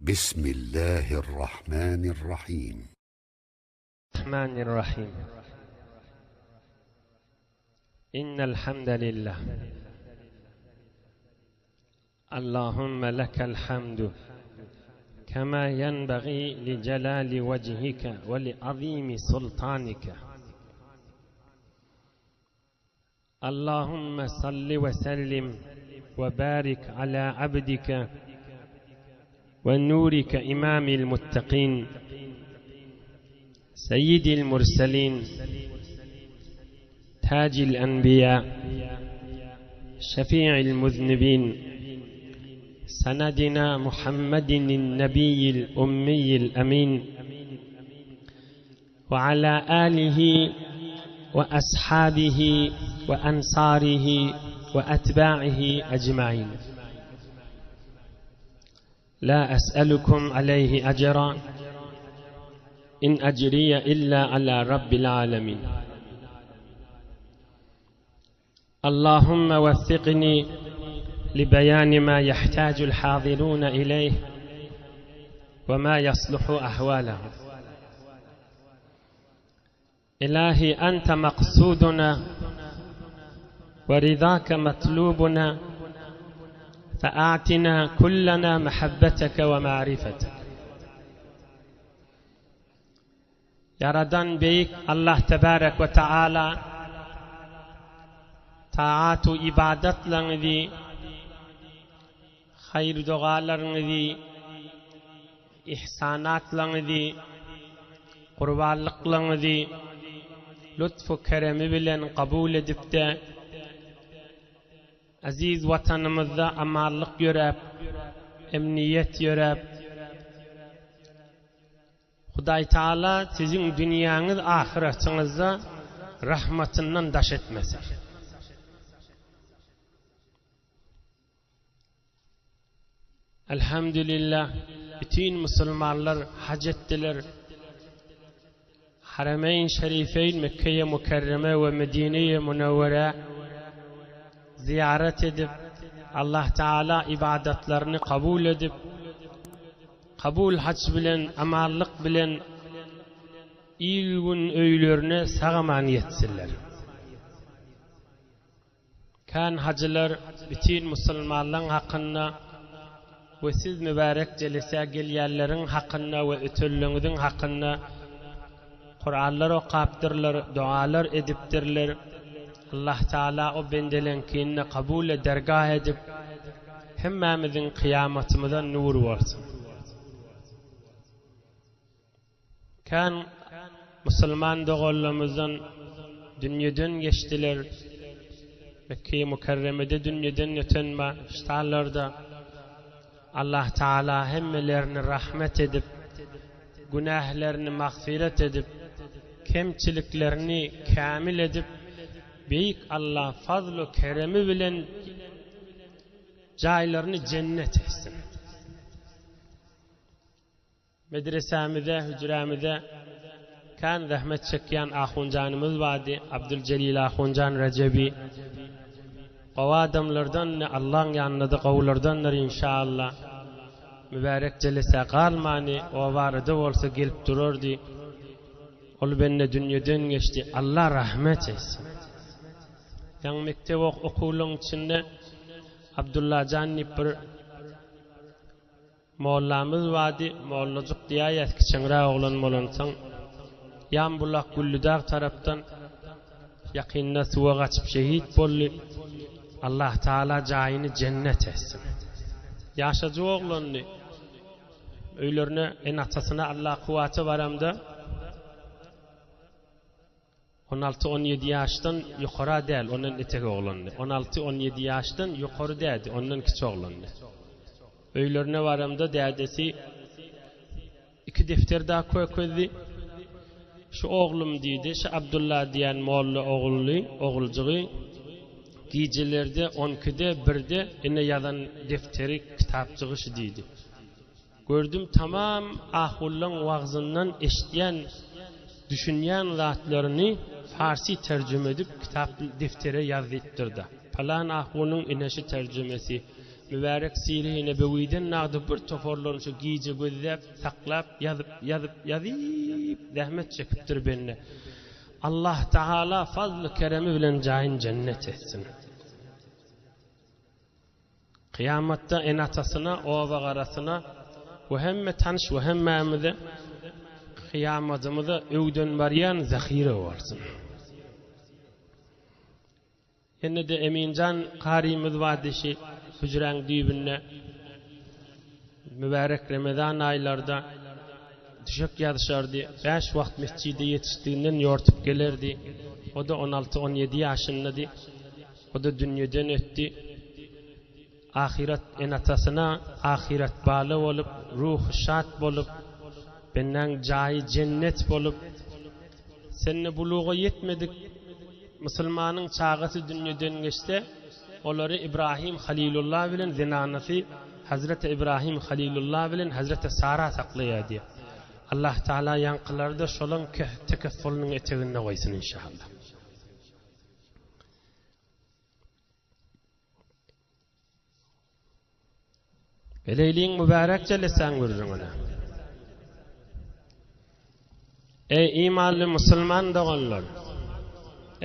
بسم الله الرحمن الرحيم. الرحمن الرحيم إن الحمد لله اللهم لك الحمد كما ينبغي لجلال وجهك ولعظيم سلطانك اللهم صل وسلم وبارك على عبدك ونورك إمام المتقين سيد المرسلين تاج الأنبياء شفيع المذنبين سندنا محمد النبي الأمي الأمين وعلى آله وأصحابه وأنصاره وأتباعه أجمعين لا أسألكم عليه أجرا إن أجري إلا على رب العالمين اللهم وفقني لبيان ما يحتاج الحاضرون إليه وما يصلح أحوالهم إلهي أنت مقصودنا ورضاك مطلوبنا فأعتنا كلنا محبتك ومعرفتك Ýaradan Beýik Allah Tebarek we Taala taat-u ybadatlaryňyzy, haýyr-dogalaryňyzy, ihsanatlaryňyzy, gurbanlyklaryňyzy lutf-u keremi bilen kabul edip-de, Aziz Watanymyzda amanlyk ýöräp, emniýet ýöräp, Hudaýtagala siziň dünýäňiz ahyratyňyzda rahmatyndan daş etmesin. Elhamdülillah bütin musulmanlar hac etdiler. Haremeýn Şerifeýn Mekkeýe Mükerreme we Medineýe Münewwerä zyýarat edip, Allah Taala ybadatlaryny kabul edip, kabul haç bilen, amanlyk bilen il-gün öýlerine sag-aman ýetsinler. Kän hajylar bütin musulmanlaň hakynda we siz mübärek jelesä gelýänleriň hakynda we ötenleňiziň hakynda Kuranlar okapdyrlar, dogalar edipdirler. Allah Taala o bendeleňkini kabul-e dergah edip, hemmämiziň kyýamatymyza nur bolsun. Kän musulman doganlarymyzdan dünýeden geçdiler. Mekge-i Mükerremede dünýeden öten ştalarda Allah Taala hemmelerini rahmet edip, günählerini magfyret edip, kemçiliklerini kämil edip, Beýik Allah fazlu keremi bilen jaýlaryny jennet etsin. Medresämize, hüjrämize kän zähmet çekýän ahunjanymyz bardy, Abduljelil ahunjan Rejebi. Gowy adamlardandy, Allaň ýanynda-da gowulardandyr inşaalla. Mübärek jelesä galmany, obarada bolsa gelip durardy. Ol bende dünýeden geçdi, Alla rahmet etsin. Ýaňy mekdep okuwlaryň içinde Abdullajan diýip bir Mollamyz bardy, mollajyk diýäýýäs kiçeňräk oglan bolansoň. Ýanbulak Güllüdag tarapdan ýakynda suwa gaçyp şehit boldy. Allah Taala jaýyny jennet etsin. Ýaşajyk oglandy. Öýlerine ene-atasyna Allah kuwwata baramda On alty, on ýedi ýaşdan ýokara däl, ondan etek oglandy. On alty, on ýedi ýaşdan ýokary dädi, ondan kiçi oglandy. Öýlerine baramda dädesi iki defter dagy kökezdi. Şu oglum diýdi, şu Abdulla diýen molla ogully, oguljygy gijelerde on ikide, birde ine ýazan defteri, kitapjygy şu diýdi. Gördüm tamam ahullaň wagzyndan eşitýän düşünýän zatlaryny farsi terjüme edip kitap deftere ýazdypdyrda. Palan ahunyň ine şu terjümesi. Mübärek Sire-i Nebewiden nagdy bir toparlaryny şu gije gözläp, saklap, ýazyp, ýazyp, ýazyp zähmet çekipdir bende. Allah Tagala fazly keremi bilen jaýyn jennet etsin. Kyýamatda ene-atasyna, oba-garasyna we hemme tanyş we hemmämize kyýamadymyza öwden barýan zahire bolsun. Ýene-de Eminjan karymyz bardy şi hüjräň düýbünde mübärek Remezan aýlarda düşek ýazyşardy. Bäş wagt mesjide ýetişdiginden ýortup gelerdi. O-da on alty-on ýedi ýaşyndady. O-da dünýeden ötdi. Ahyret ene-atasyna ahyret bala bolup, ruhy şat bolup, bendäň jaýy jennet bolup, sende buluga ýetmedik musulmanyň çagasy dünýeden geçse, olary Ibrahim Halilullah bilen zenanasy Hazreti Ibrahim Halilullah bilen Hazreti Sara saklaýar diýýär. Allah Taala ýaňkylary-da şolaň tekeffulynyň eteginde goýsun inşallah. Geleýliň mübärek jelesäň gürrüňine. Eý imanly musulman doganlar!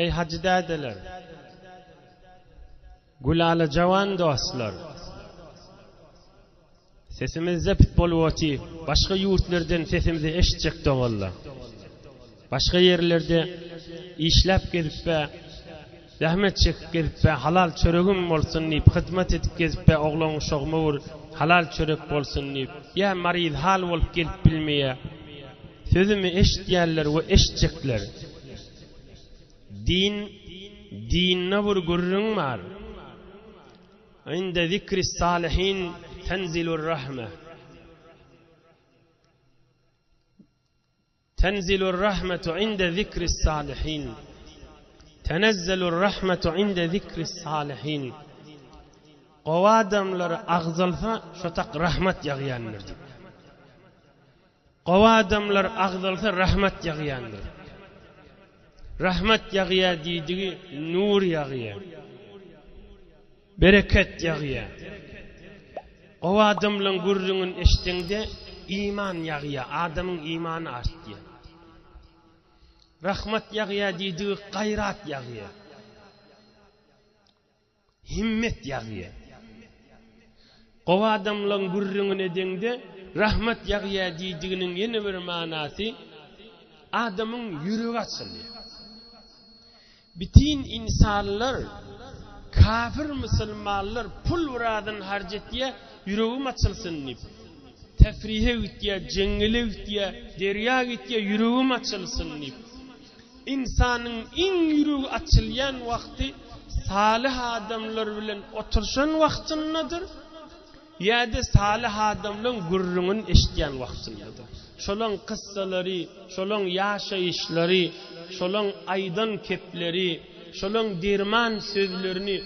Eý hajy dädeler! Gülala jawan dostlar! Sesimiz zept bolup oty, başga ýurtlardan sesimizi eşitjek doganlar. Başga ýerlerde işläp gezip-ä, zähmet çekip gezip-ä, halal çöregim bolsun diýip, hyzmat edip gezip-ä, oglan-uşagyma bir halal çörek bolsun diýip, ýa maryz hal bolup gelip bilmeýär. Sözümi eşitýänler we eşitjekler. Din, dinde bir gürrüň bar. Inde zikris salihin tenzilur rahme. Tenzilur rahmetu inde zikris salihin. Tenezzelur rahmetu inde zikris salihin. Gowy adamlar agzalsa şo tak rahmat ýagýandyr diýip. Gowy adamlar agzalsa rahmat ýagýandyr. Rahmat ýagýar diýdigi nur ýagýar. Bereket ýagýar. Gowy adamlaň gürrüňini eşdeňde iman ýagýar, adamyň imany artýar. Rahmat ýagýar diýdigi gaýrat ýagýar. Himmet ýagýa. Gowy adamlaň gürrüňini edeňde, rahmat ýagýa diýdiginiň ýene bir manasy, adamyň ýüregi açylýar. Bitin ynsanlar, kafir musulmanlar pul birazyn harç etýär, ýüregim açylsyn diýip. Tefrihe gitýär, jeňňele gitýär, derýa gitýär, ýüregim açylsyn diýip. Ynsanyň iň ýüregi açylýan wagty salyh adamlar bilen oturyşan wagtyndadyr ýa-da salyh adamlaryň gürrüňini eşidýän wagtyndadyr. Şolaň kyssalary, şolaň ýaşaýyşlary, şolaň aýdan kepleri, şolaň derman sözlerini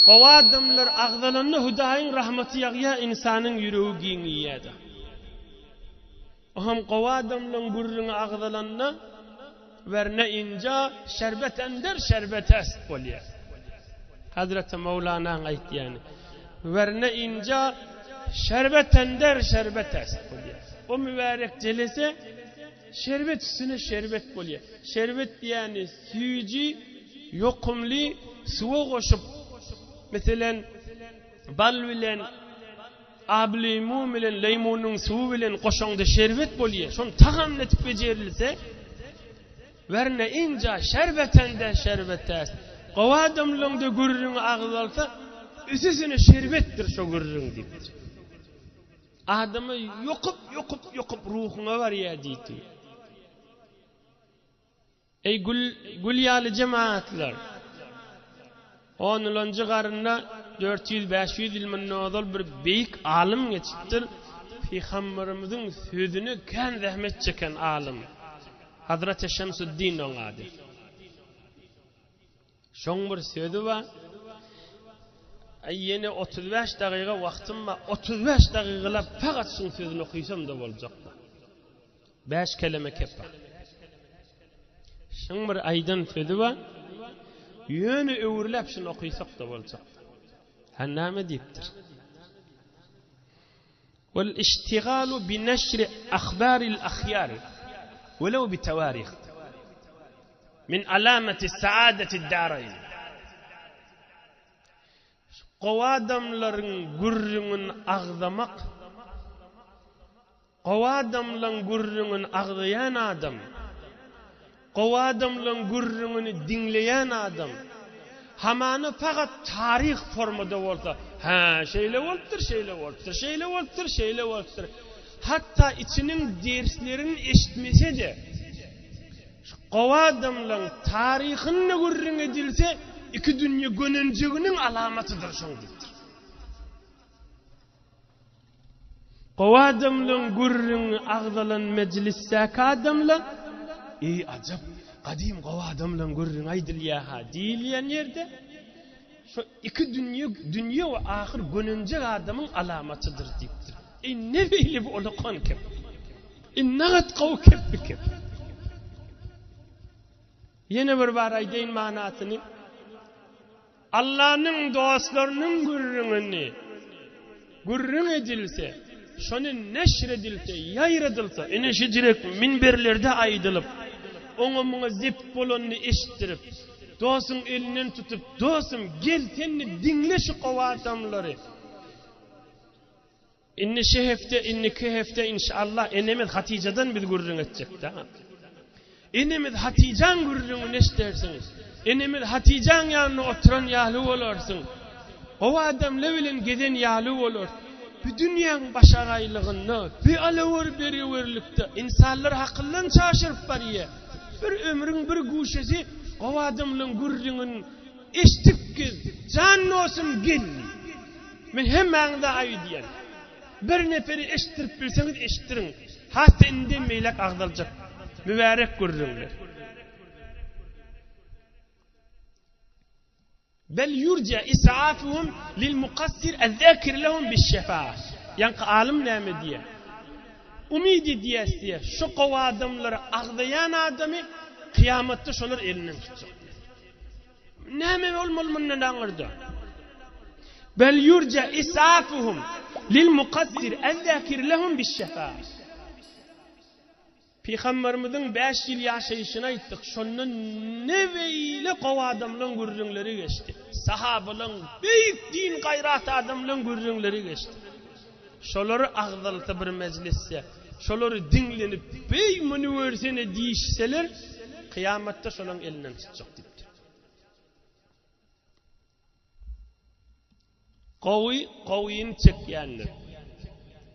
gowy adamlar agzalanda Hudaýyň rahmaty ýagýar, ynsanyň ýüregi giňeýär-de. Oňam gowy adamlaň gürrüňi agzalanda Werne inja şerbet ender şerbet est bolýar. Hazreti Mowlanaň aýtýany. Werne inja şerbet ender şerbet est bolýar. O mübärek jelese şerbet üstüne şerbet bolýar. Şerbet diýýäni süýji, ýokumly suwa goşup, meselem, bal bilen Aby leýmun bilen leýmunyň suwy bilen goşaňda şerbet bolýar. Şony tagamly etip bejerilse, werne inja şerbetende şerbetäs. Gowy adamlaryň-da gürrüňi agzalsa, üstesine şerbetdir şo gürrüň diýipdir. Adamy ýokup, ýokup, ýokup ruhuňa barýar diýdi. Eý gül, gül ýaly jemagatlar! Onulanjy garynda 400, 500 ýyl mundan ozal bir beýik alym geçipdir. Pygamberimiziň sözüne kän zähmet çeken alym. Hazreti Şemsuddin oň ady. Şoň bir sözi bar. Aý ýene 35 dagyga wagtym bar. 35 dagygalap fakat şuň sözüni okysam-da boljak-da. Bäş keleme kepa. Şuň bir aýdan sözi bar. Ýöne öwürläp şuny okysak-da boljak. Hä näme diýipdir? Wal iştigalu bi neşri ahbaril ahýar welew bi tawarih min alameti saadeti daraýn. Gowy adamlaryň gürrüňini agzamak, gowy adamlaň gürrüňini agzaýan adam, gowy adamlaň gürrüňini diňleýän adam, hamana fakat taryh formada bolsa, hä, şeýle bolupdyr, şeýle bolupdyr, şeýle bolupdyr, şeýle bolupdyr. Hatda içiniň derslerini eşitmese-de, Şu gowy adamlaň taryhyny gürrüň edilse, iki dünýe gönenjeginiň alamatydyr şoň diýipdir. Gowy adamlaň gürrüňi agzalan mejlisdäki adamlar, Eý, ajap, gadym gowy adamlaň gürrüňi aýdylýa-ha diýilýän ýerde, şo iki dünýe, dünýe we ahyr gönenjek adamyň alamatydyr diýipdir. Eý, ne beýle bir ulakan kep. Eý, nagat gowy kep bi kep. Ýene bir bar aýdaýyn manasyny. Allanyň dostlarynyň gürrüňini gürrüň edilse, şony neşr edilse, ýaýradylsa, ine şijirek minberlerde aýdylyp, oňa-muňa zept bolanyny eşitdirip, dostuň elinden tutup, dostum, gel sen-de diňle şu gowy adamlary. Indi şu hepde, indiki hepde inşallah enemiz Hatyjadan biz gürrüň etjekdä. Enemiz Hatyjaň gürrüňini eşdersiň. Enemiz Hatyjaň ýanynda oturan ýaly bolarsyň. Gowy adamlar bilen gezen ýaly bolar. Bu dünýäň başagaýlygynda, bu alawar-beriwerlikde ynsanlar hakyndan çaşyryp barýar. Bir ömrüň bir guşesi gowy adamlaň gürrüňini eşdip gez. Jan dostum gel. Men hemmäňize aýdýan. Bir neperi eşitdirip bilseňiz eşitdiriň. Has-da indem beýläk agzaljak mübärek gürrüňler. Bel yurja is'afuhum lil mukassir ezzakir lehum biş-şefa'a. Ýaňky alym näme diýýär? Umyt edýäs diýýär. Şu gowy adamlary agzaýan adamy kyýamatda şolar elinden tutjak diýýär. Näme bolmaly mundan aňyrda? Bel yurja isafuhum lil mukassir ezzakir lehum biş-şefa'a. Pygamberimiziň bäş ýyl ýaşaýşyny aýtdyk, şonda ne beýle gowy adamlaň gürrüňleri geçdi. Sahabalaň, beýik din gaýrat adamlaň gürrüňleri geçdi. Şolary agzalsa bir mejlisde, şolary diňlenip, beý muny görsene diýişseler, kyýamatda şolaň elinden tutjak diýipdir. Gowy gowyny çekýändir.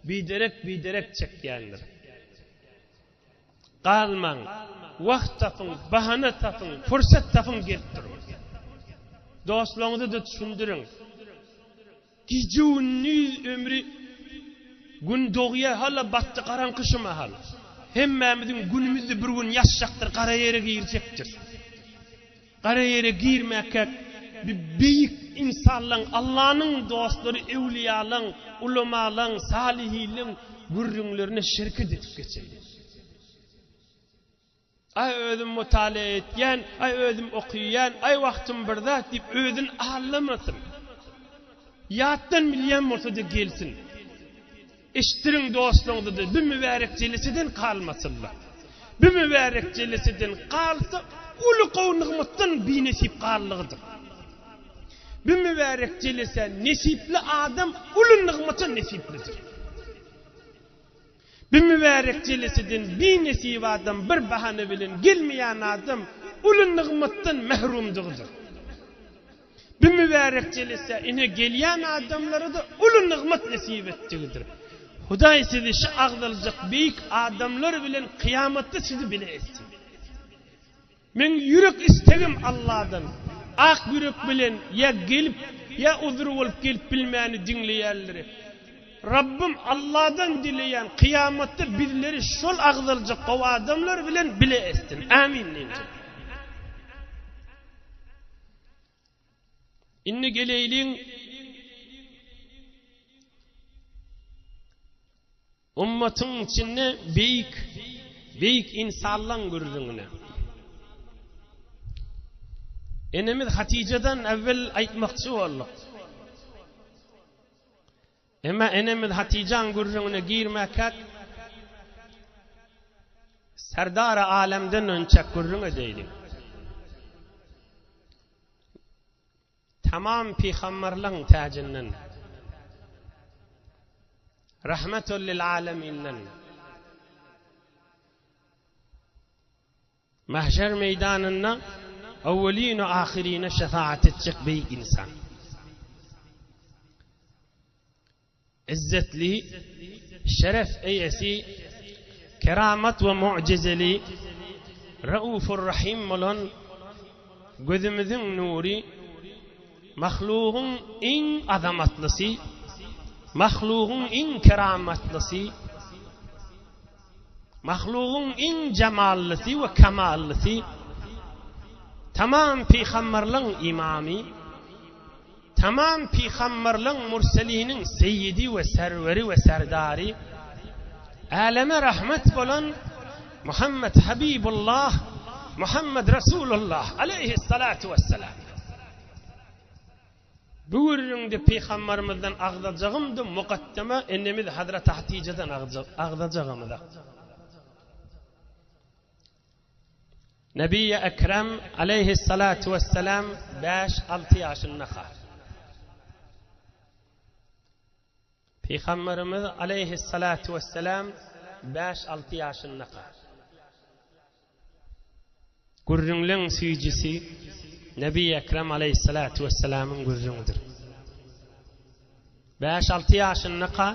Biderek biderek çekýändir. Galmaň, wagt tapyň, bahana tapyň, pursat tapyň gelip duruň. Dostlaryňyza-da düşündiriň. Gije-gündiz ömri Gün dogýar hala batdy garaňky şu mahal. Hemmämiziň günümizde bir gün ýaşjakdyr, gara ýere girjekdir. Gara ýere girmäkäk bi beýik ynsanlaň, Allanyň dostlary öwlüýalaň, ulamalaň, salyhinleň gürrüňlerine şereket edip geçeýli. Aý özüm mutala etýän, aý özüm okyýan, aý wagtym bir zat diýip özüni allamasyn. Ýatdan bilýän bolsa-da gelsin. Eşitdiriň dostlaryňyza-da bu mübärek jeleseden galmasynlar. Bu mübärek jeleseden galsa uly gowy nygmatdan binesip galdygydyr. Bu mübärek jelesä nesipli adam uly nygmata nesiplidir. Bu mübärek jeleseden binesip adam bir bahana bilen gelmeýän adam uly nygmatdan mährumdygydyr. Bu mübärek jelesä ine gelýän adamlara-da uly nygmat nesip etdigidir. Hudaý sizi şu agzaljak beýik adamlar bilen kyýamatda sizi bile etsin. Meň ýürek istegim Alladan, ak ýürek bilen ýa gelip, ýa uzur bolup gelip bilmäni diňleýänleri. Rabbym Alladan dileýän kyýamatda bizleri şol agzaljak gowy adamlar bilen bile etsin. Amin diýiň. Indi geleýliň Ummatyň içinde beýik, beýik ynsanlaň gürrüňine. Enemiz Hatyjadan äwwel aýtmakçy bolduk. Emma enemiz Hatyjaň gürrüňine girmäkäk, Serdary alemden önçäk gürrüň edeýliň. Tamam pygamberleň täjinden, Rahmetul lil aleminden, Mahşer meýdanynda owwelin we ahyrine şefaat etjek beýik ynsan. Izzetli, şeref eýesi, keramat we mu'jizeli, Raufur Rahim bolan gözümiziň nury, mahlugyň iň azamatlysy, mahlugyň iň keramatlysy, Mahlugyň iň jamallysy we kamallysy, tamam pygamberleň imamy, tamam pygamberleň murseliniň seýidi we serweri we serdary, äleme rahmet bolan Muhammet Habibullah, Muhammet Resulullah aleýhissalatu wessalam. Bu gürrüňde pygambarymyzdan agzajagymdy mukaddeme enemiz Hazreti Hatyjadan agzajagymyza. Nebiýi Ekrem aleýhissalatu wessalam bäş-alty ýaşyndaka. Pygamberimiz aleýhissalatu wessalam bäş-alty ýaşyndaka. Gürrüňleň süýjüsi Nebi Ekrem aleýhissalatu wessalamyň gürrüňidir. Bäş-alty ýaşyndaka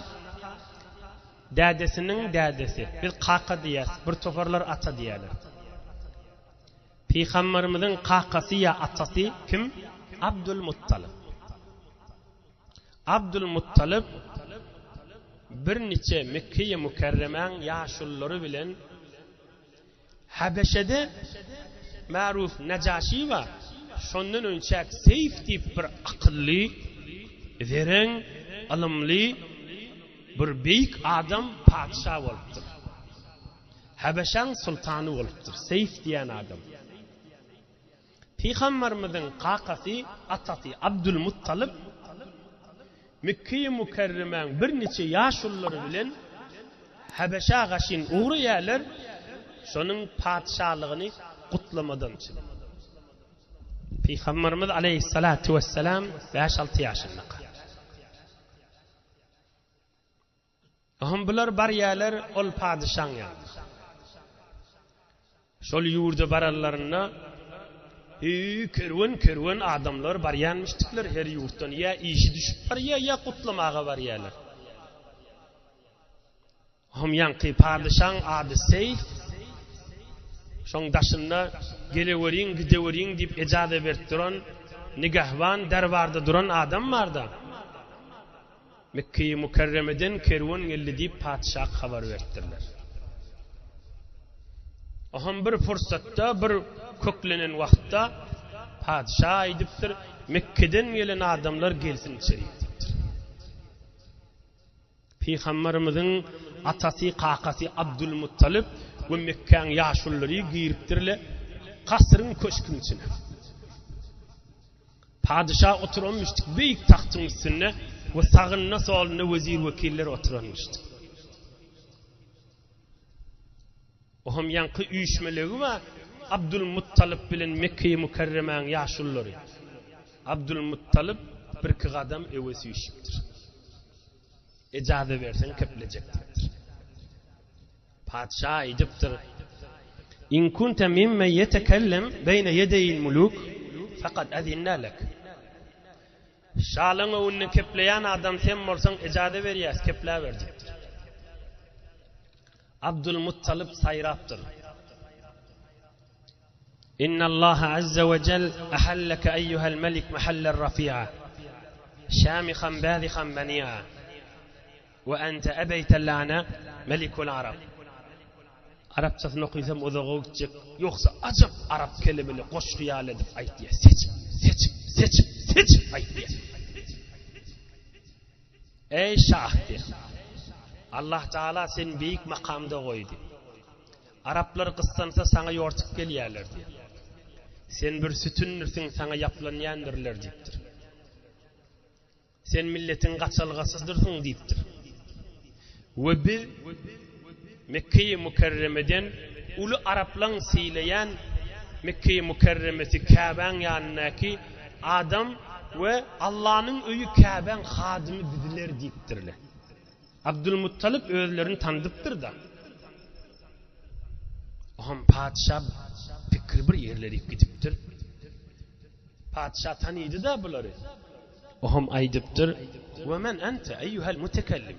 dädesiniň dädesi, biz kaka diýýäs, bir toparlar ata diýýärler. Pygamberimiziň kakasy ýa atasy kim? Abdul Muttalyp. Abdul Muttalyp birniçe Mekgeýi Mükerremäň ýaşululary bilen Habeşede maruf Najaşy bar, şondan önçäk Seýf diýip bir akylly, zereň, ylymly bir beýik adam patyşa bolupdyr. Habeşaň sultany bolupdyr Seýf diýen adam. Pygamberimiziň kakasy, atasy Abdulmuttalyp Mekgeýi Mükerremäň birniçe ýaşululary bilen Habeşä gaşyn ugraýarlar, şonuň patyşalygyny gutlamadan üçin. Pygamberimiz aleýhissalatu wessalam bäş-alty ýaşyndaka. Ohm bular barýarlar ol padyşaň ýanyna. Şol ýurda baranlarynda eý kerwen-kerwen adamlar barýanmyşdyklar her ýurtdan ýa işi düşüp barýar ýa gutlamaga barýarlar. Ohm ýaňky padyşaň ady Seýf. Şoň daşynda geleweriň gideweriň diýip ejaza berip duran nigahban derbarda duran adam barda. Mekgeýi Mükerremeden kerwen geldi diýip patyşa habar beripdirler. Ohm bir pursatda, bir köklenen wagtda patyşa aýdypdyr, Mekgeden gelen adamlar gelsin içerik diýipdir. Pygamberimiziň atasy, kakasy Abdulmuttalyp we Mekgäň ýaşululary giripdirler kasryň, köşküň içine. Padyşa oturanmyşdyk beýik tagtyň üstünde we sagynda-solunda wezir-wekiller oturanmyşdyk. Ohem ýaňky üýşmelegi bar, Abdulmuttalyp bilen Mekgeýi Mükerremäň ýaşululary. Abdulmuttalyp birki gadam öwe süýşüpdir. Ejaza berseň keplejek diýipdir. Patyşa aýdypdyr, In kunte mimmen ýetekellem beýne ýedeýil muluk, fekad ezinna lek. Şalaň öňünde kepleýän adam sen bolsaň ejaza berýäs, kepläber diýipdir. Abdulmuttalyp saýrapdyr. Innallaha azza we jel ahalleke eýýuhel melik mahallen rafi'a, şamihan bäzihan beni'a. We ente ebeýte lana melikul arap. Arapçasyny okysam uzaga gitjek. Ýogsa ajap arap kelimini goşgy ýaly edip aýtýar. Seçip, seçip, seçip, seçip aýtýar. Eý şah diýýär. Allah Taala seni beýik makamda goýdy. Araplar gyssansa saňa ýortup gelýärler diýýär. Sen bir sütündirsiň saňa ýaplanýandyrlar diýipdir. Sen milletiň gaçalgasydyrsyň diýipdir. We biz Mekgeýi Mükerremeden uly araplaň sylaýan Mekgeýi Mükerremesi Käbäň ýanyndaky adam we Allanyň öýi Käbäň hadymy bizler diýipdirler. Abdulmuttalyp özlerini tanydypdyr-da. Oňam patyşa pikiri bir ýerlerik gidipdir. Patyşa tanydy-da bulary. Oňam aýdypdyr, We men ente, eýýuhel mutekellim?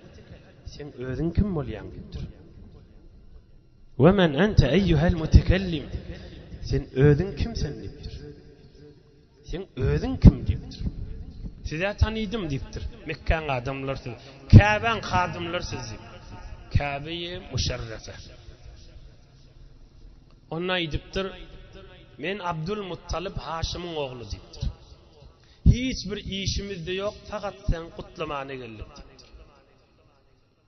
Sen özüň kim bolýaň diýipdir. We men ente, eýýuhel mutekellim? Sen özüň kimsen diýipdir. Seň özüň kim diýipdir. Siz-ä tanydym diýipdir. Mekgäň adamlary siz. Käbäň hadymlary siz diýip. Käbe-i muşerrefe. Onda aýdypdyr, Men Abdul Muttalyp Haşymyň ogly diýipdir. Hiç bir işimiz-de ýok, fakat seň gutlamana geldik diýipdir.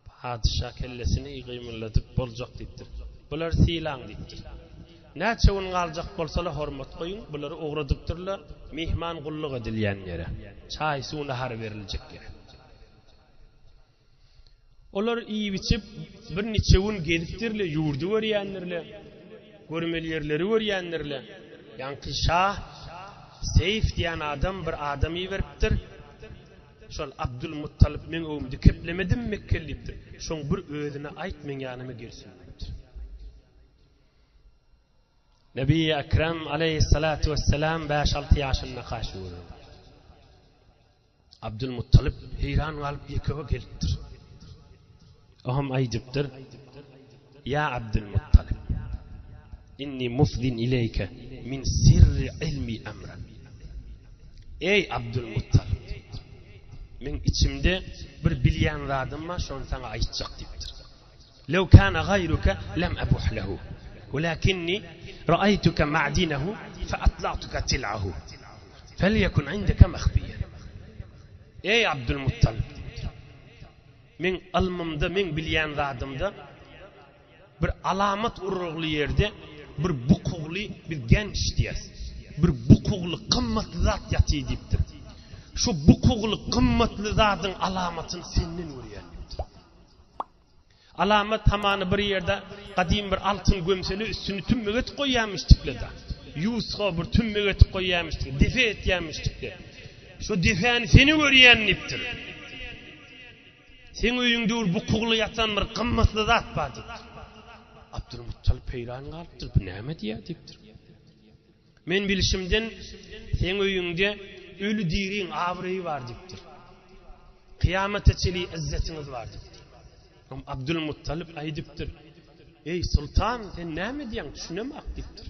Patyşa kellesini gymyldadyp, Boljak diýipdir. Bulary sylaň diýipdir. Näçe gün galjak bolsalar hormat goýuň, bulary ugradypdyrlar myhman gulluk edilýän ýere, çaý, suw, nahar beriljek ýere. Olar iýip-içip, birniçe gün gezipdirler, ýurdy görýändirler, görmeli ýerleri görýändirler. Ýaňky şa Seýf diýen adam bir adam iberipdir. Şol Abdul Muttalyp meň öňümde keplemedimi Mekgeli diýipdir. Şoň bir özüne aýt meň ýanyma gelsin diýipdir. Nebi Ekrem aleýhissalatu wesselam bäş-alty ýaşyndaka şu gün. Abdul Muttalyp heýran galyp ýekebe gelipdir. Oňam aýdypdyr, Ýa Abdul Muttalyp, inni mufdin ileýke min sirri ilmi emran. Eý Abdul Muttalyp, meň içimde bir bilýän zadym bar, şony saňa aýtjak diýipdir. Lew kana gaýruke lem ebuh lehu, welakinni ra'aýtuke ma'dinehu fe atla'tuke til'ahu, felýekun indeke mahbiýen. Eý Abdul Muttalyp diýipdir. Meň ylmymda, meň bilýän zadymda bir alamat urugly ýerde bir bukugly bir genç diýýäs. Bir bukugly gymmatly zat ýatyr diýipdir. Şu bukugly gymmatly zadyň alamatyny senden görýän diýipdir. Alamat hamany bir ýerde gadym bir altyn gömseli üstüni tümmek etip goýýarmyşdykle-de. Ýusga bir tümmek etip goýýarmyşdyk, depe etýärmişdikle. Şu depäni seni görýän diýipdir. Seň öýüňde bir bukugly ýatan bir gymmatly zat bar diýipdir. Abdylmuttalyp heýran galypdyr, bu näme diýýär diýipdir. Men bilşimden seň öýüňde öli diriň abraýy bar diýipdir. Kyýamata çenli yzzetiňiz bar diýipdir. Abdylmuttalyp aýdypdyr, Eý, sultan, sen näme diýýäň, düşünemok diýipdir.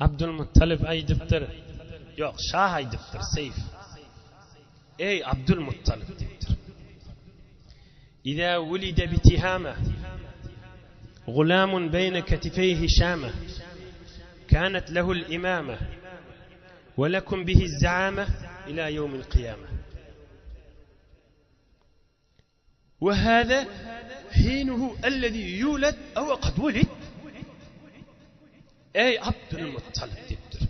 Abdulmuttalyp aýdypdyr, Ýok, şah aýdypdyr, Seýf. Eý, Abdulmuttalyp diýipdir. Iza wulide bi Tihama, gulamun beýne ketifeýhi şama, kanat lehul imama, we lekum bihi zaama ila ýewmil kyýama. We hâzâ hînuhu ellezî yûled ew kad wulid. Eý Abdülmuttalyp diýipdir.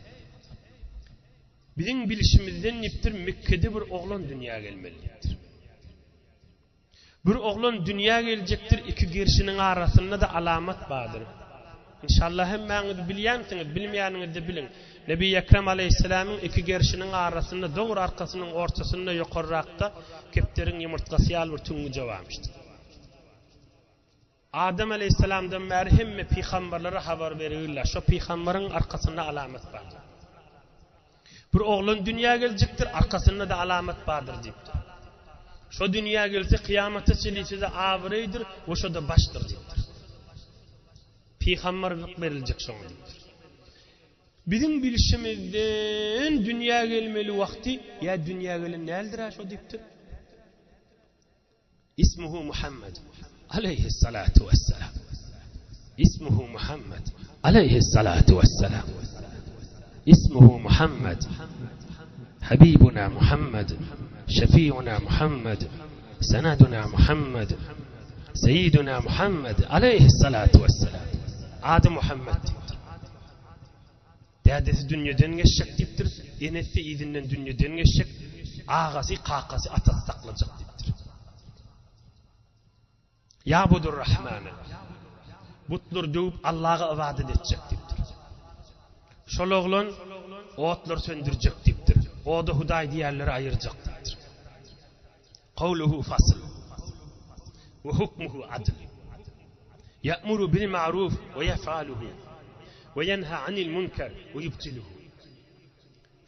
Biziň bilşimizden diýipdir, Mekgede bir oglan dünýä gelmeli diýipdir. Bir oglan dünýä geljekdir, iki gerşiniň arasynda-da alamat bardyr. Inşallah hemmäňiz bilýänsiňiz, bilmeýäniňiz-de biliň. Nebi Ekrem aleýhissalamyň iki gerşiniň arasynda, dogry arkasynyň ortasynda ýokarrakda kepderiň ýumurtgasy ýaly bir tüňňüje barmyşdy. Adam aleýhissalamdan bäri hemme pygamberlere habar berigillä, şo pygamberyň arkasynda alamat bardyr. Bir oglan dünýä geljekdir, arkasynda-da alamat bardyr diýipdir. Şo dünýä gelse kyýamata çenli size abraýdyr we şo-da başdyr diýipdir. Pygamberlik beriljek şoňa diýipdir. Biziň bilşimizden dünýä gelmeli wagty ýa dünýä gelen däldir-ä şo diýipdir. Ismuhu Muhammed aleýhissalatu wessalam. Ismuhu Muhammed aleýhissalatu wessalam. Ismuhu Muhammed Habibuna Muhammed Şefiuna Muhammed Seneduna Muhammed Seýiduna Muhammed aleýhissalatu wessalam. Ady Muhammed diýipdir. Dädesi dünýeden geçjek diýipdir, enesi yzyndan dünýeden geçjek. Agasy, kakasy, atasy saklajak diýipdir. Ýabudur Rahmany. Butlary döwüp Allaga ybadat etjek diýipdir. Şol oglan otlary söndürjek diýipdir. Oda Hudaý diýýänleri aýyrjak diýipdir. Kowluhu fasl. We hukmuhu adl. Ýa'muru bil ma'ruf we ýef'aluhu. We ýenha anil munkar we ýubtiluhu.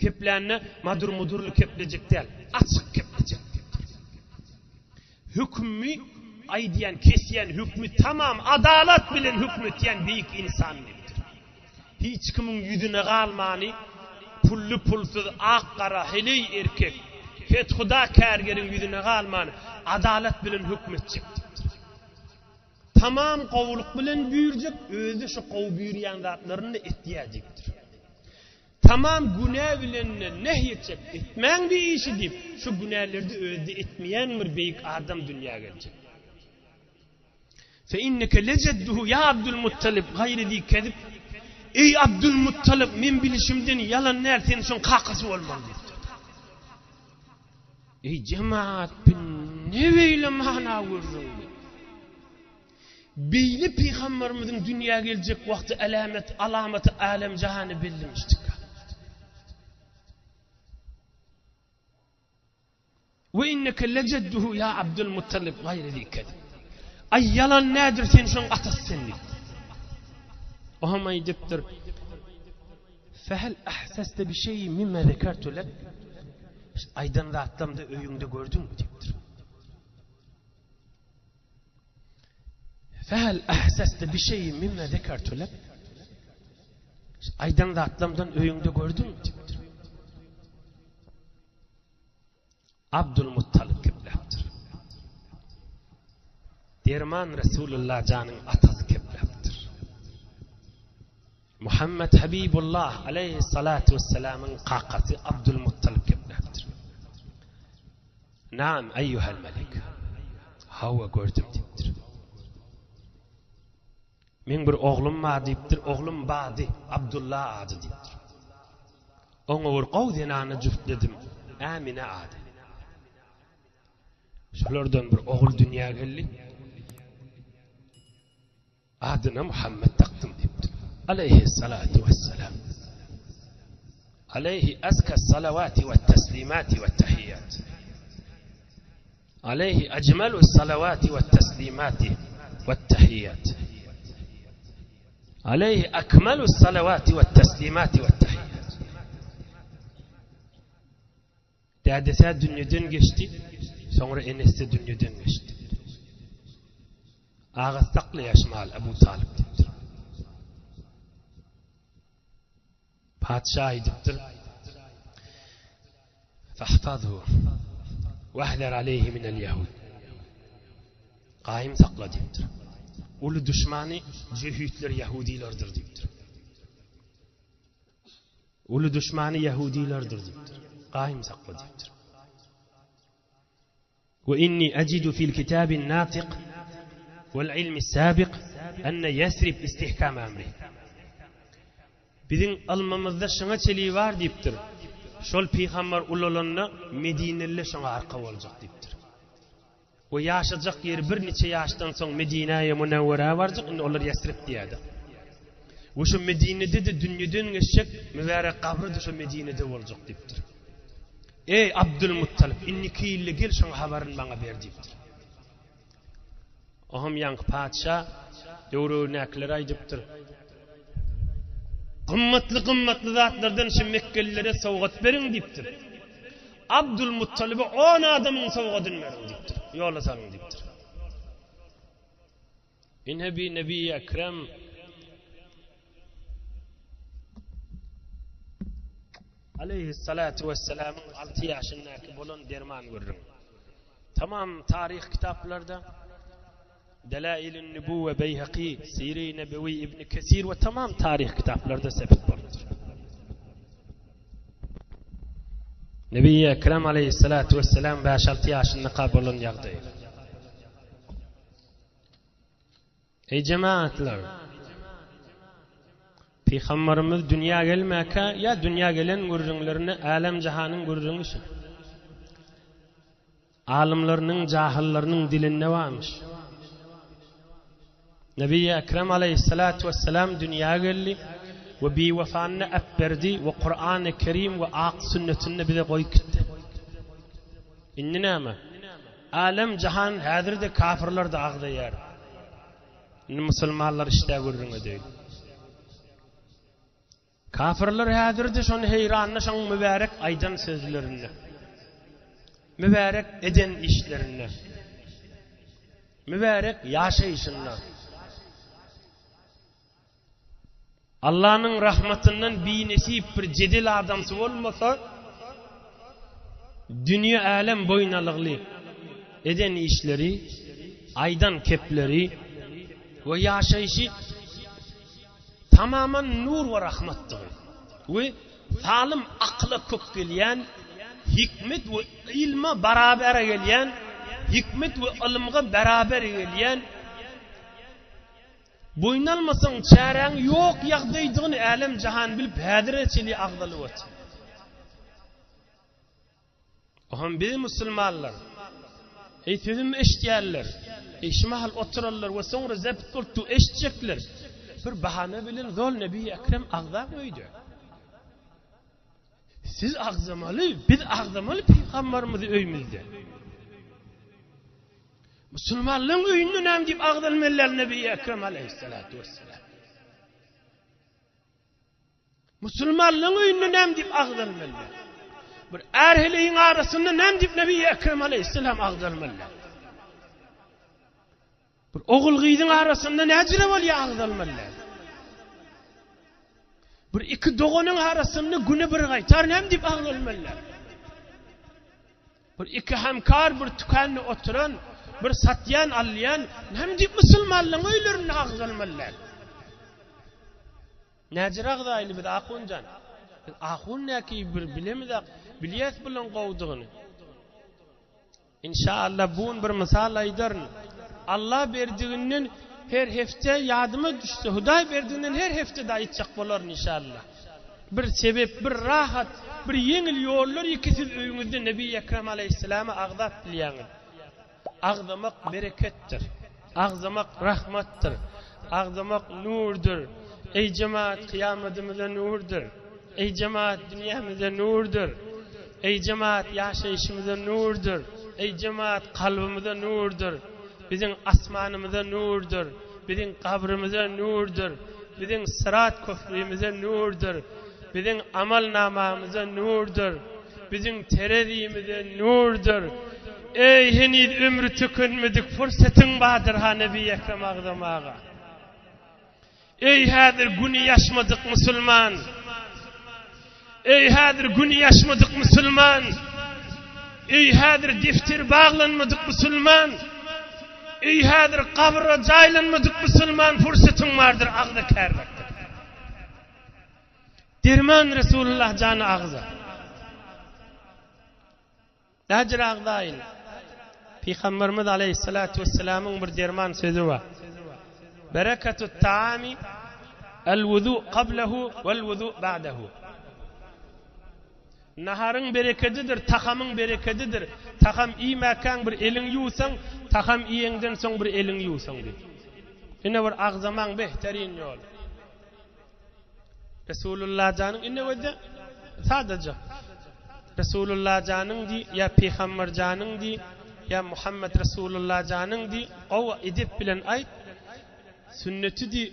Keplände madur-mudurly keplejek däl, açyk keplejek diýipdir. Hökümi aýdýan, kesýän hökmi tamam adalat bilen hökm etýän beýik ynsan diýipdir. Hiç kimiň ýüzüne galmany, pully-pulsuz, ak-gara, heleý-erkek, kethuda kärgeriň ýüzüne galman, adalat bilen hökm etjek diýipdir. Tamam gowulyk bilen buýurjak, özi-de şo gowy buýurýan zatlaryny-da etýär diýipdir. Tamam günä bilen-de nehy etjek, etmäň bi işi diýip, şu günäleri-de özi-de etmeýän bir beýik adam dünýä geljek. Fe inneke lejedduhu ýa Abdulmuttalyp gaýry zi kezip, Eý Abdulmuttalyp, men bilişimden ýalan däl, sen şoň kakasy bolmaly diýipdir. Eý jemaat, bi ne beýle mana gürrüň bi? Beýle pygamberimiziň dünýä geljek wagty älämet, alamaty älem-jahana bellemişdika. We inneke lejedduhu ýa Abdulmuttalib gaýry zi kezib. Aý ýalan nädir sen şoň atasy sen diýip. Oňam aýdypdyr. Fehel ahseste bi şeýin mimma zekertu lek. Aýdan zatlamda öýüňde gördüňmi diýipdir. Fehel ahseste bi şeýin mimma zekertu lek. Aýdan zatlamdan öýüňde gördüňmi diýipdir. Abdulmuttalyp gepläpdir. Derman Resulullah janyň atasy gepläpdir. Muhammet Habibullah aleýhissalatu wessalamyň kakasy Abdulmuttalyp gepläpdir. Naam eýýuhel melik. Hawa gördüm diýipdir. Meň bir oglum bar diýipdir, oglum bady, Abdulla ady diýipdir. Oňa bir gowy zenany jübtledim, Ämine ady. Şolardan bir ogul dünýä geldi. Adyna Muhammet dakdym diýipdir. Aleýhissalatu wessalam. Aleýhi azka salawati we teslimati we tahiýat. Aleýhi ejmelu salawati we teslimati we tahiýat. Aleýhi akmelu salawati we teslimati we tahiýat. Dädesi dünýeden geçdi, soňra enesi dünýeden geçdi. Agasy saklaýar şu mahaly Abu Talyp diýipdir. Patyşa aýdypdyr, Fahfazhu wahzar aleýhi minel ýahud. Gaýym sakla diýipdir. Uly duşmany jöhitler ýahudylardyr diýipdir. Uly duşmany ýahudylardyr diýipdir. Gaýym sakla diýipdir. We inni ejidu fil kitabin natik wal ilmi sabiq enne Ýesrib istihkam emri. Biziň ylmymyzda şuňa çeli bar diýipdir. Şol pygamber ulalanda Medineliler şoňa arka boljak diýipdir. We ýaşajak ýeri bir niçe ýaşdan soň Medinäýe Münewwerä barjak, indi olar Ýesrib diýýärdi. We şo Medinede-de dünýeden geçjek, mübärek gabry-da şo Medinede boljak diýipdir. Eý, Abdylmuttalyp, indiki ýylda gel şoň habaryny maňa ber diýipdir. Oňam ýaňky patyşa döwrebindäkilere aýdypdyr. Gymmatly-gymmatly zatlardan şu mekgelilere sowgat beriň diýipdir. Abdylmuttalyba on adamyň sowgadyny beriň diýipdir. Ýola salyň diýipdir. Ine bi Nebi Ekrem Aleýhissalatu wessalamyň alty ýaşyndaky bolan derman gürrüň. Tamam taryh kitaplarda Delailün Nübuwwe Beýhaki, Sire-i Nebewi Ibn Kesir we tamam taryh kitaplarda sebit bolupdyr. Nebi Ekrem Aleýhissalatu wessalam 5-6 ýaşyndaka bolan ýagdaý. Eý jemagatlar! Pygambarymyz dünýä gelmäkä ýa dünýä gelen gürrüňlerinde älem-jahanyň gürrüňi şu. Alymlarynyň, jahyllarynyň dilinde barmyş. Nebi Ekrem aleýhissalatu wessalam dünýä geldi we biwefanyny äpberdi we Kurany Kerim we ak sünnetini bize goýup gitdi. Indi näme? Alem jahan häzir-de kafirler-de agzaýar. Indi musulmanlar işdä gürrüň edeýin. Kafirler häzir-de şony heýranda şoň mübärek aýdan sözlerinde, mübärek eden işlerinde, mübärek ýaşaýşynda Allanyň rahmatyndan binesip bir jedel adamsy bolmasa, dünýe älem boýnalygly eden işleri, aýdan kepleri we ýaşaýşy tamaman nur we rahmatdygy we salym akyla kök gelýän, hikmet we ylma barabar gelýän, hikmet we ylymga barabar gelýän, boýun almasaň çäräň ýok ýagdaýdygyny älem-jahan bilip häzire çenli agzalyp otyr. Ohem biz musulmanlar. Eý sözümi eşitýänler, eý şu mahal oturanlar we soňra zebt bolup dur eşitjekler. Bir bahana bilen zol Nebi Ekrem agzaň öýde. Siz agzamaly, biz agzamaly pygambarymyzy öýümizde. Musulmanlaryň öýünde näme diýip agzalmalylar Nebi Ekrem aleyhissalatu vesselam. Musulmanlaryň öýünde näme diýip agzalmaly? Bir är-heleýiň arasynda näme diýip Nebi Ekrem aleýhissalam agzalmaly? Bir ogul-gyzyň arasynda näjire bolýar agzalmaly? Bir iki doganyň arasynda güne bir gaýtar näme diýip agzalmaly? Bir iki hemkar bir tükände oturan, bir satýan, alýan, näme diýip musulmanlaryň öýlerinde agzalmaly? Näjir agzaýly biz ahunjan. Biz ahun näki bir bilemizak, bilýäs bulaň gowudygyny. Inşaalla bu gün bir mysal aýdaryn. Alla berdiginden her hepde ýadyma düşse, Hudaý berdiginden her hepde-de aýtjak bolaryn inşaalla. Bir sebep, bir rahat, bir ýeňil ýollar iki siz öýüňizde Nebi Ekrem aleýhissalamy agzap bilýäňiz. Agzamak bereketdir. Agzamak rahmatdyr. Agzamak nurdur. Eý jemaat kyýamadymyza nurdur. Eý jemaat dünýämize nurdur. Eý jemaat ýaşaýşymyza nurdur. Eý jemaat kalbymyza nurdur. Biziň asmanymyza nurdur. Biziň gabrymyza nurdur. Biziň syrat köprimize nurdur. Biziň amal namamyza nurdur. Biziň terezimize nurdur. Eý, heniz ömri tükenmedik pursatyň bardyr-ha Nebi Ekrem agzamaga. Eý, häzir güni ýaşmadyk musulman! Eý, häzir güni ýaşmadyk musulman! Eý, häzir defteri baglanmadyk musulman! Eý, häzir gabra jaýlanmadyk musulman pursatyň bardyr agza kärlekdir. Derman Resulullah jany agza. Näjür agzaýyn? Pygamberimiz aleýhissalatu wessalamyň bir derman sözi bar. Bereketut taami el-wuzu qablehu wel-wuzu ba'dehu. Naharyň berekedidir, tahamyň berekedidir. Taham iýmäkäň bir eliňi ýuwsaň, taham iýeňden soň bir eliňi ýuwsaň diýip. Ine bir agzamaň behterin ýoly. Resulullah janyň ine wede sadaja. Resulullah janyň di ýa Pygamber janyň di ýa Muhammed Resulullah janyň di gowy edep bilen aýt. Sünneti di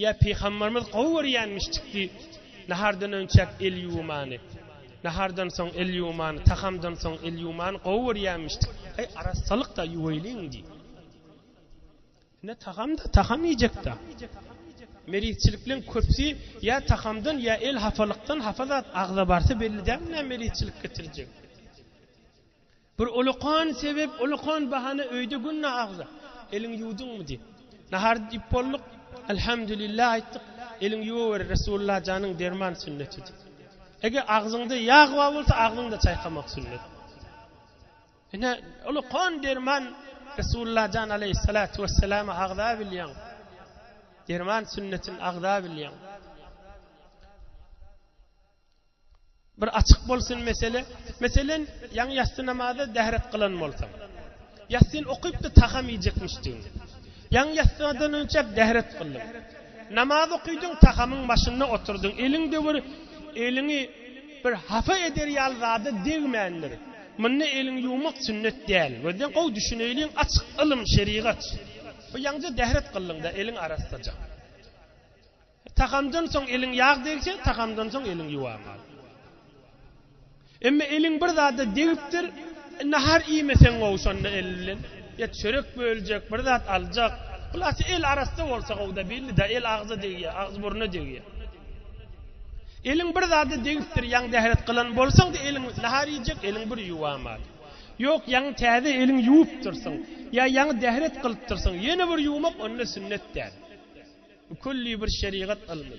ýa Pygamberimiz gowy görýänmişdik di. Nahardan önçäk el ýuwmany. Nahardan soň el ýuwmany, tahamdan soň el ýuwmany gowy görýänmişdik. Aý arassalyk da ýuwaýlyň di. Ine tagam-da, tagam iýjek-dä. Merizçilikleň köpüsi ýa tagamdan, ýa el hafalykdan hafa zat agza barsa belli dälmi näme merizçilik getirjegi. Bir ulakan sebep, ulakan bahana öýde günde agza. Eliňi ýuwduňmy diýip. Nahar iýip bolduk, Elhamdülillah aýtdyk, eliňi ýuwawer Resulullah janyň derman sünneti diýip. Eger agzyňda ýag bar bolsa agzyňda çaýkamak sünnet. Ine, ulukan derman Resulullah jan aleýhissalatu wesselamy agza bilýäň. Derman sünnetini agza bilýäň. Bir açyk bolsun mesele. Meselen, ýaňy ýassy namaza dähret kylan bolsaň. Ýassyny okyp-da tagam iýjekmişdigiň. Ýaňy ýassydan önçäk dähret kyldyň. Namaz okydyň, tagamyň başynda oturdyň. Eliňde bir eliňi bir hapa eder ýaly zada degmändir. Munda eliňi ýuwmak sünnet däl. Gözden gowy düşüneýliň, açyk ylym, şerigat. Bu ýaňja dähret kyldyň-da, eliň arassaja. Tagamdan soň eliň ýag degse, tagamdan soň eliň ýuwamaly. Emma eliň bir zada degipdir, nahar iýmeseň gowy şonda el bilen. Ýa çörek böljek, bir zat aljak. Hulasy el arassa bolsa gowy-da, belli-dä, el agza degýär, agyz burna degýär. Eliň bir zada degipdir, ýaňy dähret kylan bolsaň-da eliň nahar iýjek, eliň bir ýuwamaly. Ýok, ýaňy täze eliňi ýuwupdyrsyň, ýa ýaňy dähret kylypdyrsyň, ýene bir ýuwmak onda sünnet däl. Bu külli bir şerigat ylmy.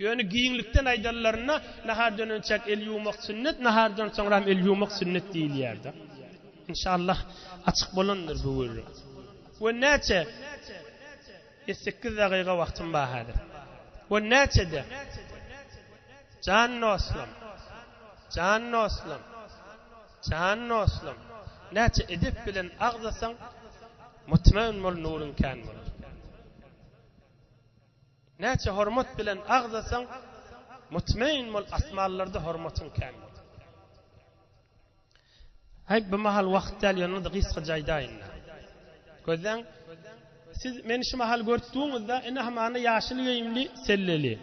Ýöne giňlikden aýdanlarynda nahardan önçäk el ýuwmak sünnet, nahardan soňram el ýuwmak sünnet diýilýär-de. Inşallah açyk bolandyr bu gürrüň. We näçe sekiz dagyga wagtym bar häzir. We näçede jan dostlam, jan dostlam, jan dostlam, näçe edep bilen agzasaň, Mutmain bol nuruň kän bolar. Näçe hormat bilen agzasaň, mutmain bol asmanlarda hormatyň kän bolar. Haý bu mahal wagt däl ýöne gysgaça aýdaýyn-da. Gözläň, siz meni şu mahal görüp duňyzda ine hamana ýaşyl geýimli, selleli.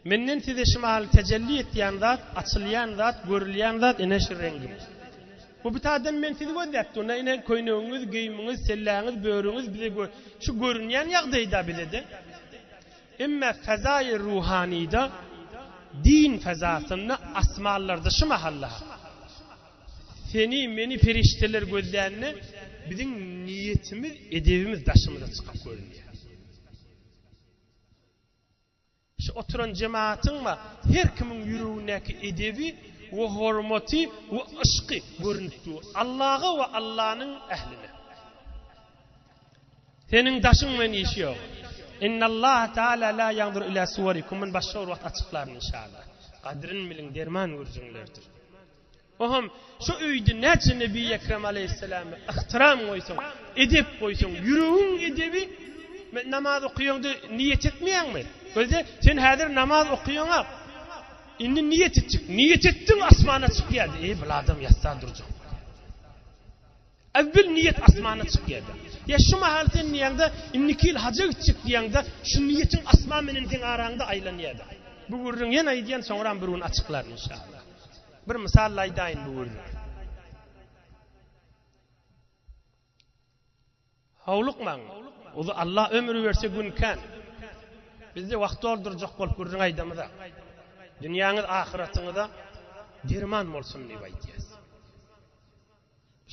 Menden size şu mahal tejelli etýän zat, açylýan zat, görülýän zat ine şu reňgim. Bu bitadan men sizi gözläp durna ine köýnegiňiz, geýimiňiz, selläňiz, börügiňiz bize gö şu görünýän ýagdaýda bizede. Emme fezaýy ruhanyda din fezasynda asmanlarda şu mahalla seni meni perişdeler gözlände biziň niýetimiz edebimiz daşymyza çykyp görünýär. Şu oturan jemagatyň-ma her kimiň ýüregindäki edebi we hormaty we yşky görünip dur Allaga we Allanyň ähline. Seniň daşyň bilen işi ýok. Innallaha taala la ýanzuru ila suwarikum muny başga bir wagt açyklaryn inşallah. Gadryn biliň derman gürjüňlerdir. Ohm, şu öýde näçe Nebi Ekrem aleýhissalama yhtyram goýsaň, edep goýsaň, ýüregiň edebi namaz okaýaňda niýet etmeýäňmi? Gözle, sen häzir namaz okaýaňa, indi niýet etjek. Niýet etdiň asmana çykýar. Eý, bul adam ýatsa durjak. Evvel niýet asmana çykýar-da. Ýa şu mahal sen diýeňde, indiki ýyl haja gitjek diýeňde, şu niýetiň asman menen seň araňda aýlanýar-da. Bu gürrüň ýene aýdýan, soňram bir gün açyklaryn inşallah. Bir mysal aýdaýyn bu gürrüňi. Howlukmaň. Uzy Allah ömür berse gün kän. Bizde wagt doldurjak bolup gürrüň aýdamyza. Dünýäňiz ahyratyňyza derman bolsun diýip aýdýas.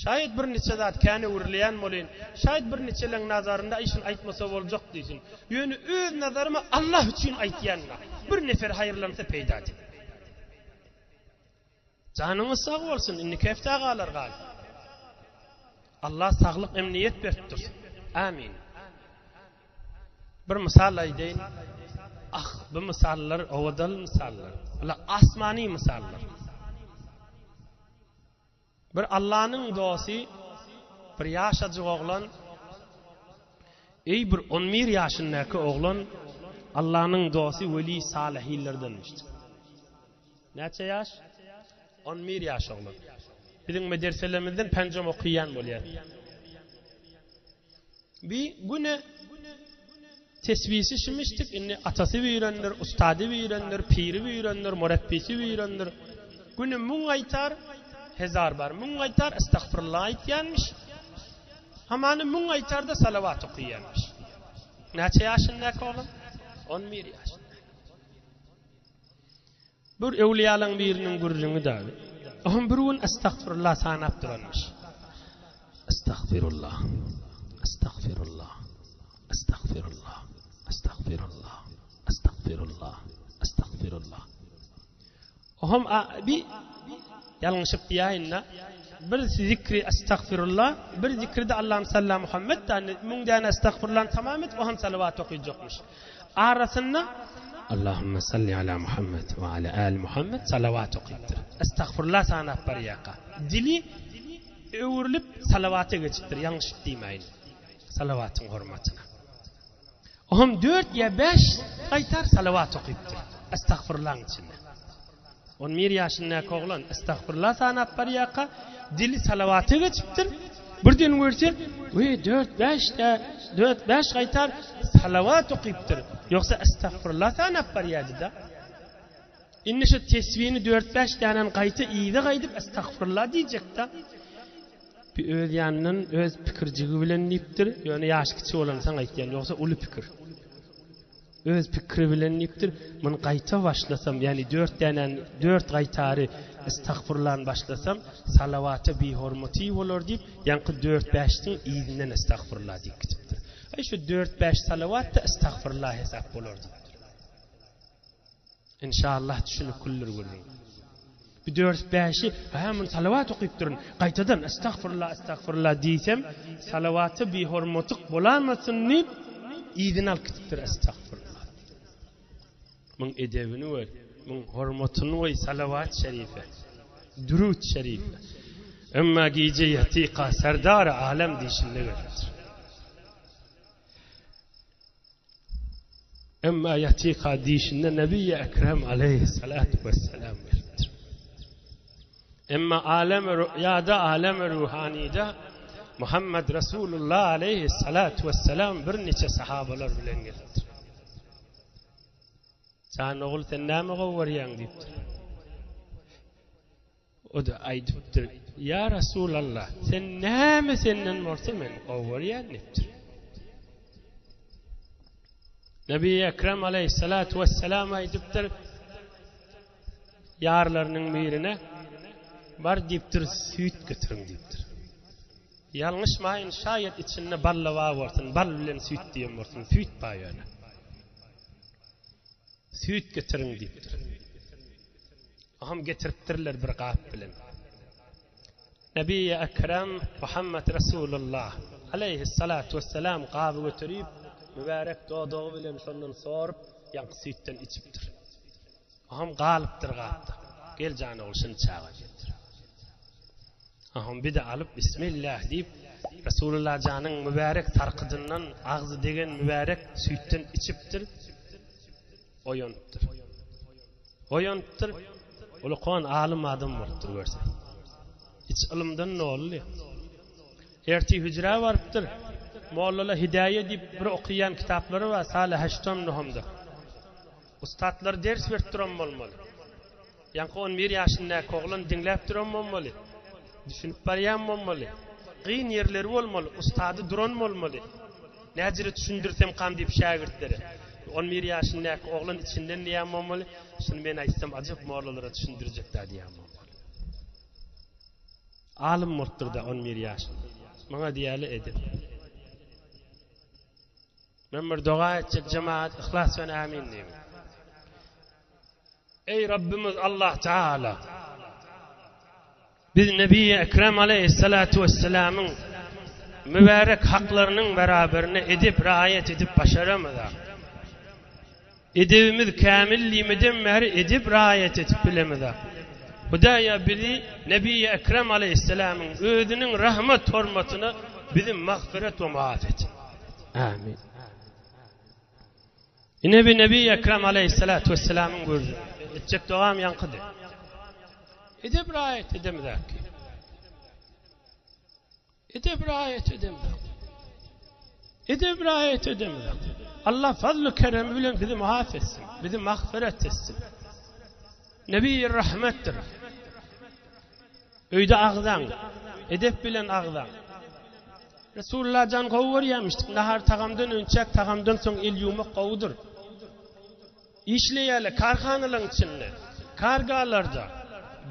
Şaýat bir niçe zat kän öwrülýän bolyn. Şaýat bir niçeleň nazarynda aý şuny aýtmasa boljak diýsin. Ýöne öz nazaryma Allah üçin aýtýan-da. Bir nefer haýyrlansa peýda diýip. Janyňyz sag bolsun, indiki hepdä galar gal. Allah saglyk emniýet berip dursun. Amin. Bir mysal aýdaýyn. Ah, bu mysallar owadan mysallar. Bular asmany mysallar. Bir Allanyň dosty, bir ýaşajyk oglan, eý bir 11 ýaşyndaky oglan Allanyň dosty weli salyhynlardanmyşdy. Näçe ýaş? 11 ýaş oglan. Biziň medreselerimizden penjom okaýan bolýar. Bi güne tesbisi şimişdik, indi atasy birendir, ustady birendir, piri birendir, murabbisi birendir. Güne müň gaýtar, hezar bar. Müň gaýtar, estagfirullah aýtýanmyş. Hamany müň gaýtar-da salawat okaýanmyş. Näçe ýaşyndaky oglan? 11 ýaşynda. Bir öwlüýalaň biriniň gürrüňi dagy. Ohm bir gün estagfirullah sanap duranmyş. Estagfirullah, estagfirullah, estagfirullah, estagfirullah, estagfirullah, estagfirullah. Ohm bi ýalňyşyp diýäýin-de, bir zikri estagfirullah, bir zikri-de Allahym salla Muhammed däne, müň däne estagfirullany tamam edip, ohm salawat okyjakmyş. Arasynda. Allahümme salli ala Muhammed we ala ali Muhammed salawat okypdyr. Estagfurullah sanap barýarka, dili öwrülip salawata geçipdir, ýalňyşyp diýmäýin. Salawatyň hormatyna. Ohm dört ýa bäş gaýtar salawat okypdyr. Estagfurullahyň içinde. On bir ýaşyndaky oglan estagfurullah sanap barýarka, dili salawata geçipdir. Birden görse, we dört-bäş dört-bäş gaýtar salawat okypdyr. Ýogsa estagfurullah sanap barýardy-da. Indi şu tesbini dört-bäş dänen gaýta yza gaýdyp estagfurullah diýjek-de. Bir öz ýanyndan öz pikirjigi bilen diýipdir. Ýöne ýaşy kiçi bolansoň aýtýan, ýogsa uly pikir. Öz pikiri bilen diýipdir, Muny gaýta başlasam, ýagny dört dänäni, dört gaýtary estagfurlan başlasam, salawata bihormaty bolar diýip, ýaňky dört-bäşiň yzyndan estagfurla diýip gidipdir. Aý, şu dört-bäş salawat-da estagfurla hesap bolar diýipdir. Enşallah düşüniklidir gürrüň. Bir dört-bäşi, hä, muny salawat okypdyryn, gaýtadan estagfurullah, estagfurullah diýsem, salawata bihormatyk bolamasyn diýip, yzyny alyp gidipdir, estagfurullah. Muň edebini gör, muň hormatyny goý salawat şerife, dürut şerife. Emma gije ýatyka serdar alem diýşinde gelipdir. Emma ýatyka diýşinde Nebi-i Ekrem aleýhissalatu wesselam gelipdir. Emma alem-i rüýada, alem-i ruhanyda Muhammed Resulullah aleýhissalatu wesselam birniçe sahabalar bilen gelipdir. Jan ogul sen näme gowy görýäň diýipdir. O-da aýdypdyr, Ýa Resulallah, sen näme senden bolsa men gowy görýän diýipdir. Nebi Ekrem aleyhissalatu vesselam aýdypdyr, ýarlarynyň birine, bar diýipdir, süýt getiriň diýipdir. Ýalňyşmaýyn, şaýat içinde balla bar bolsun, bal bilen süýt diýen bolsun, süýt bar ýöne. Süýt getiriň diýipdir. Aham getiripdirler bir gap bilen. Nebi-i Ekrem Muhammed Resulullah aleýhissalatu wesselam gaby göterip, mübärek dodagy bilen şondan sorup, ýaňky süýtden içipdir. Aham galypdyr gapda. Gel jan ogul şuny çaga diýipdir. Aham bir-de alyp Bismillah diýip, Resulullah janyň mübärek sarkydyndan agzy degen mübärek süýtden içipdir. Oýanypdyr. Oýanypdyr. Ulukan alym adam bolupdyr görse. Iç ylymdan doldy. Ertir hüjrä barypdyr. Mollala Hidaýe diýip bir okaýan kitaplary bar, Saly Haştam Nuhamda. Ussatlar ders berip duran bolmaly. Ýaňky on bir ýaşyndaky oglan diňläp duran bolmaly. Düşünip barýan bolmaly. Gyn ýerleri bolmaly, ussady duran bolmaly. Näjere düşündirsemkam diýip şägirtlere. On bir ýaşyndaky oglan içinden diýýän bolmaly, Şuny men aýtsam ajap mollalara düşündirjek-dä diýýän bolmaly. Alym bolupdyr-da on bir ýaşynda. Muňa diýeli edep. Men bir doga etjek jemagat yhlas bilen ämin diýiň. Eý Rabbimiz Allah Taala! Biz Nebi Ekrem aleýhissalatu wesselamyň mübärek haklarynyň beraberine edep raýat edip başaramyzak. Edebimiz kämil diýmeden bäri edep raýat edip bilemizak. Hudaýa bizi Nebi Ekrem aleýhissalamyň özüniň rahmet hormatyna bizi magfyret we muaf et. Amin. Ine bir Nebi Ekrem aleýhissalatu wesselamyň görüji. Etjek dogam ýaňkydy. Edep raýat edemizäki. Edep raýat edemizäk. Edep raýat edemizäk. Allah fazly keremi bilen bizi muaf etsin, bizi magfiret etsin. Nebi rahmetdir. Öýde agzaň, edep bilen agzaň. Resulullah jan gowy görýärmişdik. Nahar tagamdan önçäk, tagamdan soň el ýuwmak gowudyr. Işleýärler karhanalaryň içinde, kargalarda,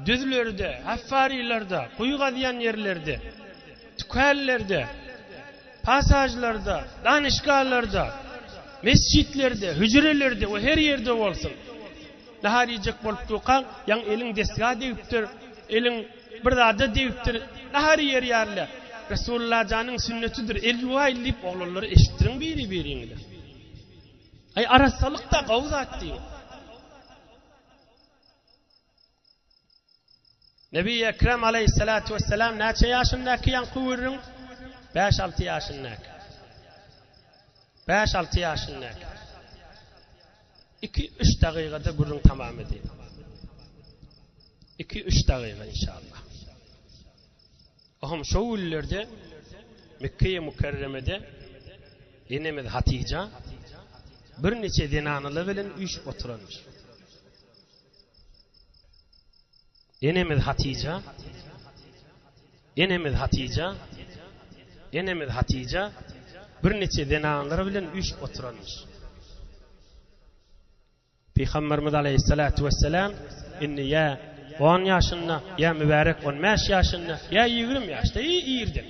düzlerde, haffarilerde, guýy gazýan ýerlerde, tükänlerde, pasažlarda, danyşgalarda, mesjitlerde, hüjrelerde we her ýerde bolsun. Nahar iýjek bolup durkaň, ýaňy eliň desga degipdir, eliň bir zada degipdir, nahar iýer ýaly. Resulullah janyň sünnetidir, el ýuwaýly diýip oglanlara eşitdiriň biri-biriňize. Aý arassalyk-da gowy zat diýiň. Nebi Ekrem aleýhissalatu wessalam näçe ýaşyndaky ýaňky gürrüň? Bäş-alty ýaşyndaky. Bäş-alty ýaşyndaky. Iki-üç dagygada gürrüň tamam edeyim. Iki-üç dagyga inşallah. Ohm şo günlerde Mekge-i Mükerremede enemiz Hatyja birniçe zenanalar bilen üýşüp oturanmyş. Enemiz Hatyja Enemiz Hatyja Enemiz Hatyja birniçe zenanlar bilen üýşüp oturanmyş. Pygamberimiz aleýhissalatu wessalam indi ýa on ýaşynda, ýa mübärek on bäş ýaşynda, ýa 20 ýaşda, i irden.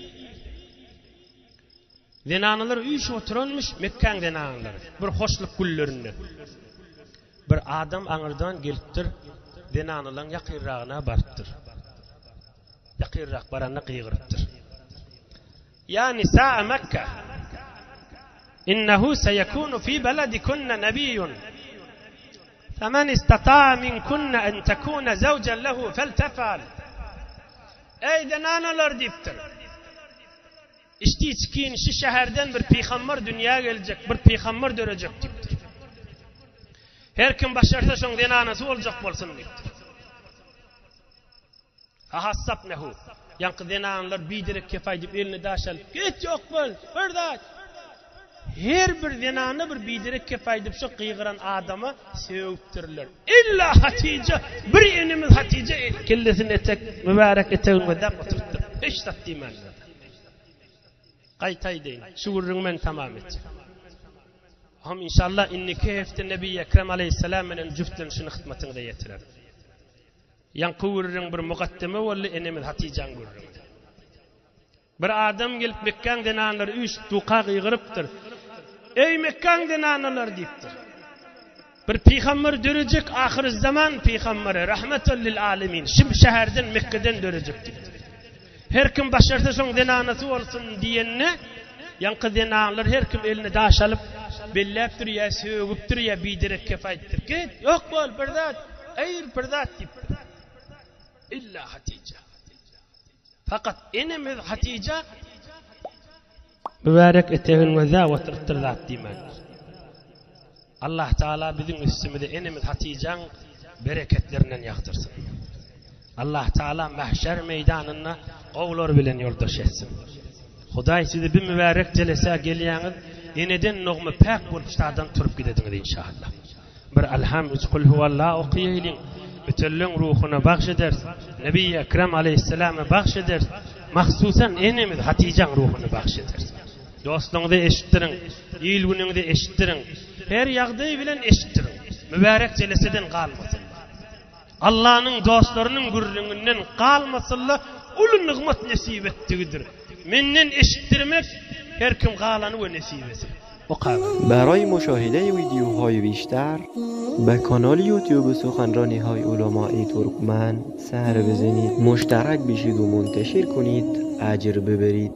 Zenanalar üýşüp oturanmyş, Mekgäň zenanalary, bir hoşluk günlerinde. Bir adam aňyrdan gelipdir, zenanalaryň ýakynragyna barypdyr. Ýakynrak baranda gygyrypdyr. Ýa nisaa Mekge, innehu seýekunu fi beledikunne nebiýun, femen istataa minkunne en tekune zewjen lehu feltefal. Eý zenanalar diýipdir. Içdi-içgin şu şäherden bir pygamber dünýä geljek, bir pygamber dörejek diýipdir. Her kim başarsa şoň zenanasy boljak bolsun diýipdir. Fahassabnehu. Ýaňky zenanlar biderek kep aýdyp elini daş alyp, Git ýok bol, bir zat. Her bir zenana bir biderek kep aýdyp şo gygyran adama sögüpdirler. Illa Hatyja, bir enemiz Hatyja kellesini etek, mübärek etegini gözläp oturypdyr. Hiç zat diýmändir. Gaýta aýdaýyn, şu gürrüňi men tamam etjek. Hom inşallah indiki hepde Nebi Ekrem aleýhissalam bilen jüftlenişini hyzmatyňyza ýetirerin. Ýaňky gürrüň bir mugaddeme boldy, enemiz Hatyjaň gürrüňi. Bir adam gelip Mekgäň zenanlary üýşüp duka gygyrypdyr. Eý Mekgäň zenanalary diýipdir. Bir pygamber dörejek ahyrzaman pygamberi rahmetul lil alemin şu şäherden Mekgeden dörejek diýipdir. Her kim başarsa şoň zenanasy bolsun diýende ýaňky zenanlar her kim eline daş alyp belläpdir ýa sögüpdir ýa biderek kep aýdypdyr. Git ýok bol bir zat eýr bir zat diýipdir. Illa Hatyja. Fakat enemiz Hatyja mübärek etegini gözläp oturypdyr zat diýmändir. Allah Taala biziň üstümize enemiz Hatyjaň bereketlerinden ýagdyrsyn. Allah Taala mahşer meýdanynda gowular bilen ýoldaş etsin. Hudaý sizi bir mübärek jelesä gelýäňiz, eneden nogmy päk bolup şadan turup gidediňiz inşallah. Bir Alham üç Kul huwallah okaýaýlyň, ötenleň ruhuna bagş ederis, Nebi Ekrem aleýhissalama bagş ederis, mahsusan enemiz Hatyjaň ruhuna bagş ederis. Dostlaryňyza eşitdiriň, il-günüňize eşitdiriň, her ýagdaý bilen eşitdiriň. Mübärek jeleseden galmasynlar. Allanyň dostlarynyň gürrüňinden galmasynlar, uly nygmat nesip etdigidir. Menden eşitdirmek her kim galany we nesibesi. Okaberiň. Baraý muşahide wideohaý bişter be kanal ýutube suhanranihaý ulamai turkmen ser bizenid muştarak bişid u munteşir kunid ajr biberid.